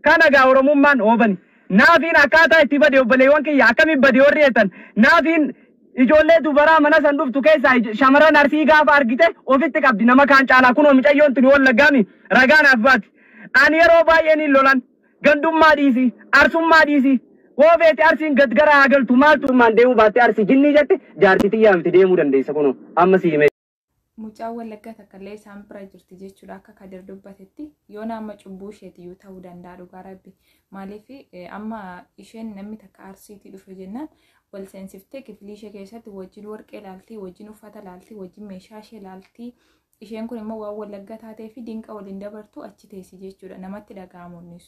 Kana gaa Oromummaan oobani. Naafiin akkaataa itti bade, obboleewwan kiyya, akkamiin bade warri jettan, naafiin ijoollee dubaraa mana san dhuftu keessaa shamarran Arsii gaafa argite ofitti qabdi nama kaan caalaa. Kunoo micayyoon tuni Wallaggaami, ragaa naaf baati. Ani yeroo baay'ee niin lolan. Gandummaa dhiisi, arsummaa dhiisi. Hoo feete Arsiin gad gara haa galtu, maaltu maan deemuu baatte Arsii jinnii jette, jaartii tiyyaa miti, deemuu dandeessa, kunoo amma si himee. Mucaan Wallaggaa takka illee isaan bira jirti jechuudha akka Kadir dubbatetti. Yoona amma cubbuu isheetiyyuu ta'uu danda'a, dhugaa rabbi. Maaliif amma isheen namni takka Arsiitii dhufe jennaan wal seensiftee kifilii ishee keessatti wajjin warqee laaltii, wajjin uffata laaltii, wajjin meeshaa ishee laaltii. Isheen kun immoo waan Wallagga taatee fi dinqa waliin dabartu achi teessi jechuudha, namatti dhaga'amu inni.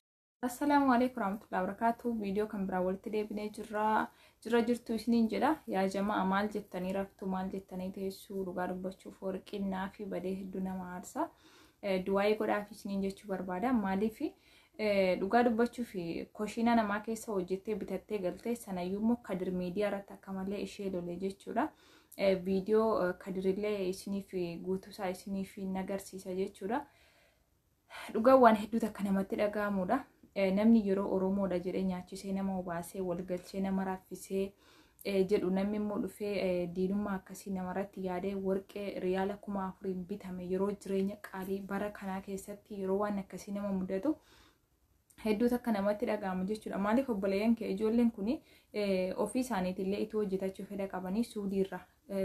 Assalaamu alaikum warahmatullahi wabarakatuh. Viidiyoo kan biraa walitti deebinee jirra. Jira jirtu isiniin jedha. Yaa jamaa, maal jettanii raftu, maal jettanii teessuu? Dhugaa dubbachuuf warqiin fi badee hedduu nama aarsa. Du'aayii godhaaf isiniin jechuu barbaada. Maaliif, dhugaa dubbachuuf koshiina namaa keessa hojjettee bitattee galtee, sanayyuu immoo Kadir miidiyaa irratti akka malee ishee lole jechuudha. Viidiyoo Kadirillee isiniif guutuusaa isiniif nagarsiisa jechuudha. Dhugaa waan hedduutu akka namatti dhaga'amudha. Namni yeroo Oromoodha jedhee nyaachisee, nama obaasee, walgalchee, nama raffisee jedhu, namni immoo dhufee diinummaa akkasii namarratti yaadee warqee riyaala 4000n bitame, yeroo jireenya qaalii bara kanaa keessatti yeroo waan akkasii nama mudatu hedduutu akka namatti dhaga'amu jechuudha. Maaliif, obboleeyyan kee ijoolleen kun ofii isaaniitillee itoo hojjetachuu fedha qabanii Suudiirra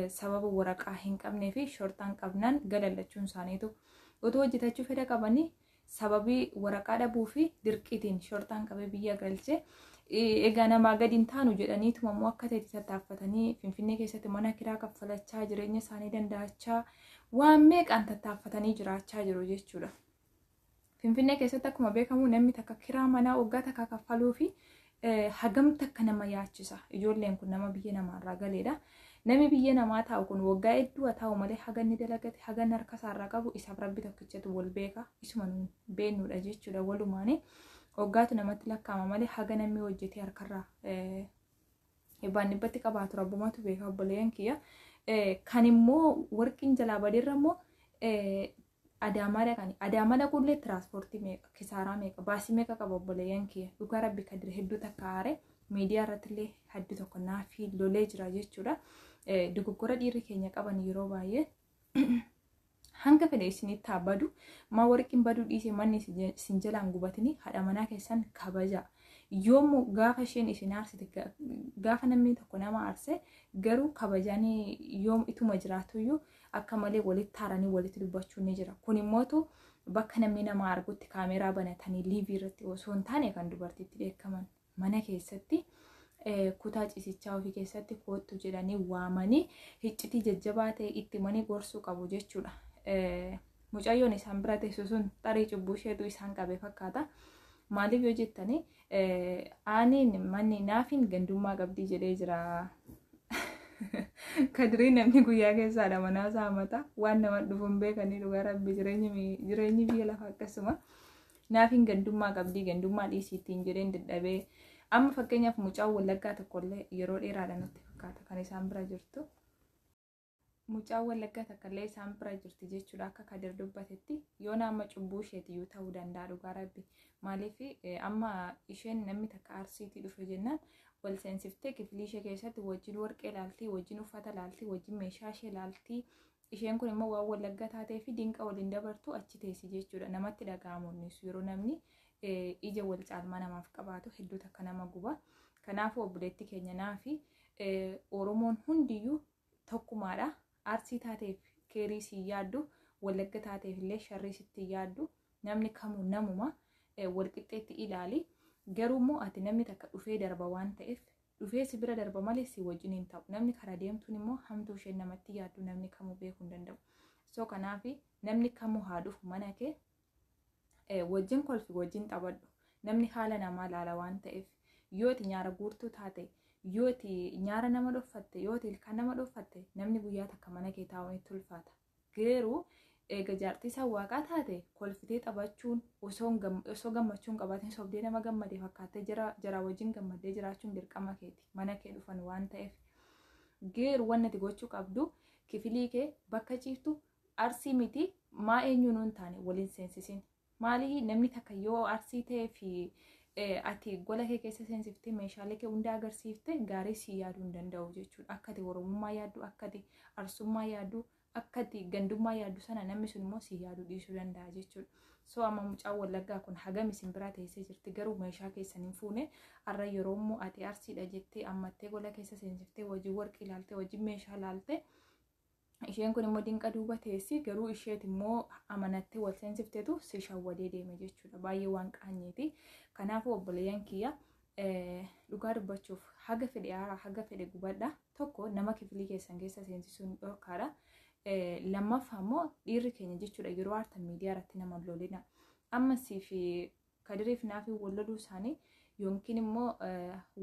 sababa waraqaa hin qabnee fi shortaan qabnaan galallachuun isaaniitu, otoo hojjetachuu fedha qabanii sababii waraqaa dhabuu fi dirqiitiin shortaan qabee biyya galche. Egaa namaa gadi hin taanu jedhaniituma immoo akka ta'e tattaaffatanii Finfinnee keessatti mana kiraa kaffalachaa, jireenya isaanii danda'achaa, waan meeqaan tattaaffatanii jiraachaa jiru jechuudha. Finfinnee keessatti akkuma beekamu namni takka kiraa manaa waggaa takka kaffaluu fi hagam takka nama yaachisa. Ijoolleen kun nama biyya namaarraa galeedha. Namni biyya namaa taa'u kun waggaa hedduu haa taa'u malee haga inni dalagate, haga inni harka isaarraa qabu isaaf rabbi tokkichatu wal beeka. Isuma nuun beennudha jechuudha walumaani. Waggaatu namatti lakkaa'ama malee haga namni hojjetee harkarraa dhibbaan dhibbatti qabaatu rabbumatu beeka, obboleeyyan kiyya. Kan immoo warqiin jalaa badeerra immoo Adaamaa dhaqani. Adaamaa dhaquullee tiraanspoortii meeqa, kisaaraa meeqa, baasii meeqa qaba, obboleeyyan kiyya. Dhugaa rabbi Kadir hedduu takka aare, miidiyaa irratti illee hedduu tokko naafii lolee jira jechuudha. Dogoggora dhiirri keenya qaban yeroo baay'ee, hanga fedhe isinitti haa badu, maa warqiin baduu dhiise manni isin jalaan gubatini, haadha manaa keessan kabaja. Yoommoo gaafa isheen isin aarsite, gaafa namni tokko nama aarse garuu kabajaan yoom ituma jiraatuyyuu akka malee walitti haaranii walitti dubbachuun ni jira. Kun immootu bakka namni nama argutti kaameraa banatanii liivii irratti osoo hin taane, kan dubartiitti dheekkaman mana keessatti kutaa ciisichaa ofii keessatti koottu jedhanii waamanii hiccitii jajjabaa ta'e itti manii gorsuu qabu jechuudha. Mucayyoon isaan bira teessu sun tarii cubbuu isheetu isaan qabe fakkaata. Maaliif yoo jettanii, aaniin manni naafiin gandummaa qabdii jedhee jira. Kadirii namni guyyaa keessaadha manaa saamata, waan nama dhufu hin beekanii, dhugaa rabbi jireenyi biyya lafa akkasuma. Naafiin gandummaa qabdii, gandummaa dhiisii ittiin jedheen dadhabee. Amma fakkeenyaaf mucaan Wallaggaa tokkollee yeroo dheeraadha natti fakkaata kan isaan bira jirtu. Mucaan Wallaggaa takka illee isaan bira jirti jechuudha akka Kadir dubbatetti. Yoona amma cubbuu isheetiyyuu ta'uu danda'a, dhugaa rabbi. Maaliif amma isheen namni takka Arsiitii dhufe jennaan wal seensiftee kifilii ishee keessatti wajjin warqee laaltii, wajjin uffata laaltii, wajjin meeshaa ishee laaltii. Isheen kun immoo waan Wallagga taatee fi dinqa waliin dabartu achi teessi jechuudha. Namatti dhaga'amu yeroo namni ija wal caalmaa namaaf qabaatu hedduu takka nama guba. Kanaafuu obboleetti keenya naafi, Oromoon hundiyyuu tokkumaadha. Arsii taateef keerii si yaaddu, Wallagga taateef illee sharrii sitti yaaddu, namni kamuu namuma walqixxeetti ilaali. Garuu immoo ati namni takka dhufee darba waan ta'eef, dhufee si bira darba malee si wajjin hin ta'u. Namni karaa deemtuun immoo hamtuu isheen namatti yaaddu namni kamuu beekuu hin danda'u. So kanaaf namni kamuu haa dhufu, mana kee wajjin kolfi, wajjin taphadhu. Namni haala namaa laala waan ta'eef, yoo ati nyaara guurtuu taate, yoo ati nyaara nama dhoffatte, yoo ati ilkaan nama dhoffatte, namni guyyaa takka mana kee taa'uun itti ulfaata. Garuu eega jaartii isaa waaqaa taate kolfitee taphachuun, osoo gammachuu hin qabaatin sobdee nama gammade fakkaattee jara jara wajjin gammaddee jiraachuun dirqama keeti, mana kee dhufan waan ta'eef. Garuu wanni ati gochuu qabdu, kifilii kee bakka ciiftu Arsii miti maa eenyuun hin taane waliin seensisin. Maali namni takka yoo Arsii ta'ee fi ati gola kee keessa seensiftee meeshaalee kee hunda agarsiifte gaarii si yaaduu hin danda'u jechuudha. Akka ati Oromummaa yaaddu, akka ati Arsummaa yaaddu, akka ati gandummaa yaaddu sana namni sun immoo si yaaduu dhiisuu danda'a jechuudha. So amma mucaan Wallaggaa kun hagam isin biraa teessee jirti, garuu meeshaa keessan hin fuune. Har'a yeroo immoo ati Arsiidha jettee ammattee gola keessa seensiftee wajjin warqii ilaaltee, wajjin meeshaa ilaalte, isheen kun immoo dinqa duuba teessi, garuu isheet immoo amanattee wal seensifteetu si shawwadee deeme jechuudha. Baay'ee waan qaanyeeti. Kanaafuu obboleeyyan kiyya, dhugaa dubbachuuf haga fedhe aaraa, haga fedhe gubadha. Tokko, nama kifilii keessan keessa seensisuun dhorkaadha. Lammaffaa immoo dhiirri keenya jechuudha, yeroo aartan miidiyaa irratti nama lolina. Ammasii fi Kadiriif Naafii wal loluu isaanii yookiin immoo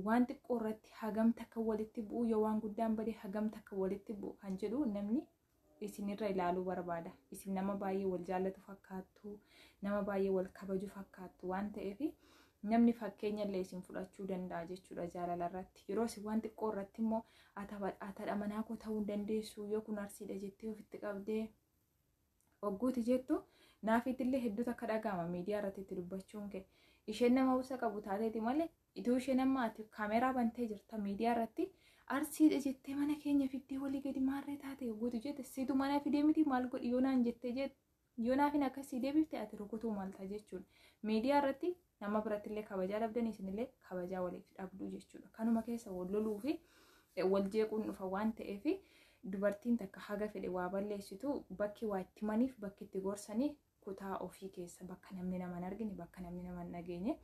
waan xiqqoo irratti hagam takka walitti bu'u, yoo waan guddaan bade hagam takka walitti bu'u kan jedhu namni isinirra ilaaluu barbaada. Isin nama baay'ee wal jaallatu fakkaattu, nama baay'ee wal kabaju fakkaattu waan ta'eef namni fakkeenya illee isin fudhachuu danda'a jechuudha jaalala irratti. Yeroo isin waan xiqqoo irratti immoo atadha manaa koo ta'uu hin dandeessu, yoo kun Arsiidha jettee ofitti qabdee hogguuti jettu, Naafiitillee hedduutu akka dhaga'ama miidiyaa irratti itti dubbachuun kee. Isheen nama obsa qabu taateeti malee ituu isheen amma ati kaameraa bantee jirta, miidiyaa irratti Arsiidha jettee mana keenya fiddee walii gadi maarree taate hogguuti jette, situ mana fidee miti, maal godhi yoo naan jettee jette, yoo naafin akkasii deebifte ati rukutuu malta jechuudha. Miidiyaa irratti nama biratti illee kabajaa dhabdanii isinillee kabajaa waliif dhabduu jechuudha. Kanuma keessa wal loluu fi wal jeequun dhufa waan ta'eef, dubartiin takka haga fedhe waa balleessitu bakki waa itti maniif, bakki itti gorsanii kutaa ofii keessa, bakka namni nama hin argine, bakka namni nama hin dhageenye.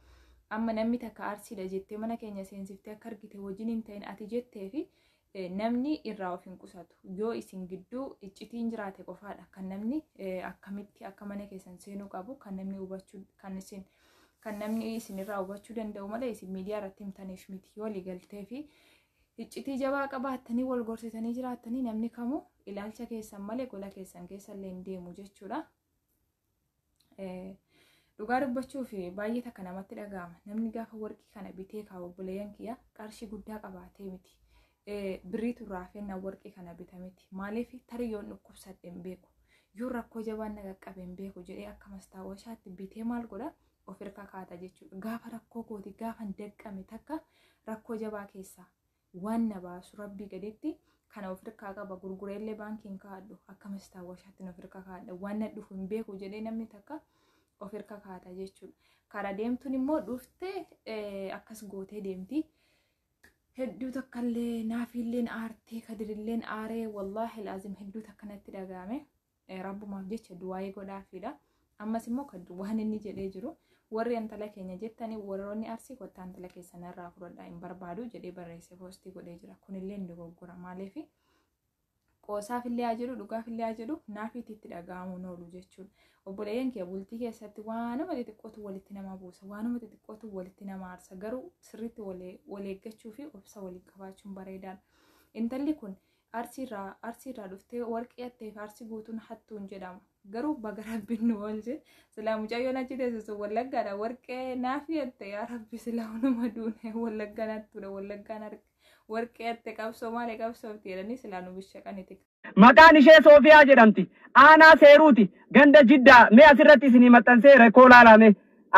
Amma namni takka Arsiidha jettee mana keenya seensiftee akka argite wajjin hin ta'in ati jettee fi namni irraa of hin qusatu. Yoo isin gidduu iccitiin jiraate qofaadha kan namni akkamitti akka mana keessan seenuu qabu kan namni hubachuu, kan isin kan namni isin irraa hubachuu danda'u malee isin miidiyaa irratti himtaniif miti. Yoo galtee fi iccitii jabaa qabaattanii wal gorsitanii jiraattanii, namni kamuu ilaalcha keessan malee gola keessan keessa illee hin deemu jechuudha. Dhugaa dubbachuuf baay'ee takka namatti dhaga'ama. Namni gaafa warqii kana bitee kaa'u, obboleeyyan kiyya, qarshii guddaa qabaatee miti. Birriitu irraa hafennaa warqii kana bita miti. Maaliif? Tarii yoon dhukkubsadhe hin beeku, yoo rakkoo jabaan na qaqqabe hin beeku jedhee akka mastaawwashaatti bitee maal godha, of hirka kaata jechuudha. Gaafa rakkoo kooti, gaafa daqqame takka rakkoo jabaa keessaa waan na baasu Rabbii gaditti kana of hirkaa qaba, gurgureellee baankiin kaa'adhu, akka mastaawwashaatti of hirka kaa'adha, waan na dhufu hin beeku jedhee namni takka of hirka kaa'ata jechuudha. Karaa deemtuun immoo dhuftee akkas gootee deemti. Hedduu takkallee Naafiilleen aartee, Kadirilleen aaree, wallaahi laazim hedduu takka natti dhaga'ame. Rabbumaaf jecha du'aayii godhaafiidha. Ammas immoo waan inni jedhee jiru, warri intala keenya jettanii, warroonni Arsii, kottaa intala keessan irraa fudhadhaa, hin barbaadu jedhee barreessee poostii godhee jira. Kunillee hin dogoggora. Maaliif? Qoosaafillee haa jedhu, dhugaafillee haa jedhu, Naafiitti itti dhaga'amuun oolu jechuudha. Obboleeyyan kee, bultii keessatti waanuma xixiqqootu walitti nama buusa, waanuma xixiqqootu walitti nama aarsa, garuu sirriitti wal eeggachuu fi obsa waliin qabaachuun bareedaadha. Intalli kun Arsiirraa dhuftee warqii hatteef Arsii guutuun hattuun jedhama. Garuu baga Rabbiin nu oolche. Silaa mucayyoon achi teessu sun Wallaggaadha. Warqee Naafii hatte, yaa Rabbi, silaa hunuma duune, Wallaggaan hattuudha, Wallaggaan warqee hatte, qabsoo malee qabsoofti jedhanii silaa nu bishaqaniti. Maqaan ishee Soofiyaa jedhamti. Aanaa Seeruuti. Ganda Jiddaa. Mee asirratti isinii maxxansee rekkoo laalame.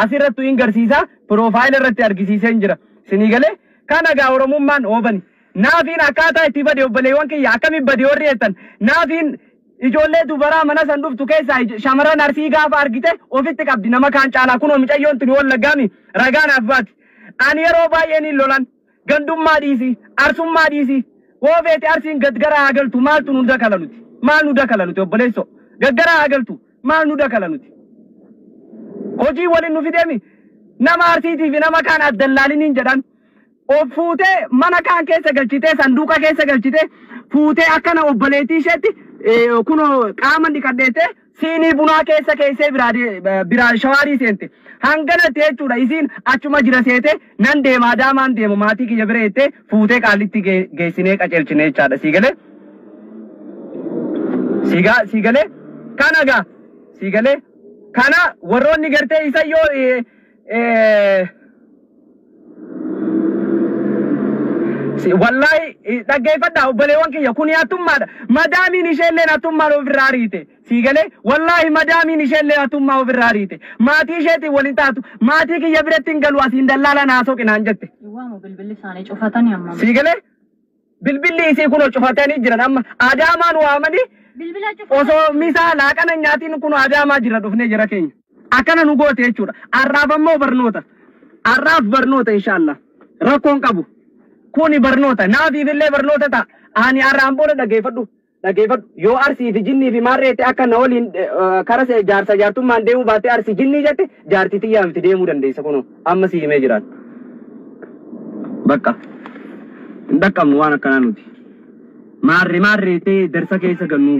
Asirrattu hin garsiisa. Profile irratti argisiisee jira. Isinii galee? Kana gaa Oromummaan oobani. Naafiin akkaataa itti bade, obboleewwan kiyya, akkamitti bade warri jettan, Naafiin ijoollee dubaraa mana san dhuftu keessaa shamarran Arsii gaafa argite ofitti qabdi nama kaan caalaa. Kunoo mucayyoon tuni Wallaggaami ragaa naaf baati. Ani yeroo baay'ee ni lolan. Gandummaa dhiisi, Arsummaa dhiisi. Hoo feete Arsiin gaggara haa galtu, maaltu nu dakala nuti? Maal nu dakala nuti, obboleessoo? Gaggara haa galtu, maal nu dakala nuti? Hojii waliin nu fideemi, nama Arsiitii fi nama kaan addallaaliniin jedhan. Of fuutee mana kaan keessa galchitee, sanduuqa keessa galchitee fuutee, akkana obboleettii isheetti kunoo qaama dhiqadheettee siinii bunaa keessa keessee biraa shawaarii seente. Hanganatti jechuudha, isiin achuma jira seete, nan deema, Adaamaan deema, maatii kiyya bira jettee fuutee Qaallitti geessinee qaceelchine jechaadha. Sii galee? Sii galee? Kana gaa sii galee? Kana warroonni gartee isa yoo wallaahi Dhaggeeffadhaa obboleewwan kiyya, kuni hattummaadha. Madaamiin isheellee hattummaan ofirraa ariite. Sii galee? Wallaahi madaamiin isheellee hattummaa ofirraa ariite. Maatii isheetiin waliin taatu, maatii kiyya biratti hin galu, asiin dallaala naa soqinaan jette. Waamu bilbilli isaanii cufatanii amma. Sii galee? Bilbilli isii kunoo cufatanii jiran amma Adaamaan waamanii. Bilbila cufatan. Osoo misaa laaqana nyaatiin kun Adaamaa jira dhufnee jira keenya. Akkana nu goote jechuudha. Arraaf ammoo barnoota. Arraaf barnoota inshaallah. Rakkoon qabu. Kuni barnoota. Naafiif illee barnoota ta'a. Ani arraan booda dhaggeeffadhu. Dhaggeeffadhu. Yoo Arsii fi jinnii fi maarreetti akka na waliin kara jaarsa jaartummaan deemuu baattee Arsii jinnii jette, jaartii xiyyaa miti deemuu dandeessa kunoo. Amma si himee jiraan. Bakka. Hin dhaqqabnu waan akkanaa nuti. Maarree maarreettee darsa keessa gannu.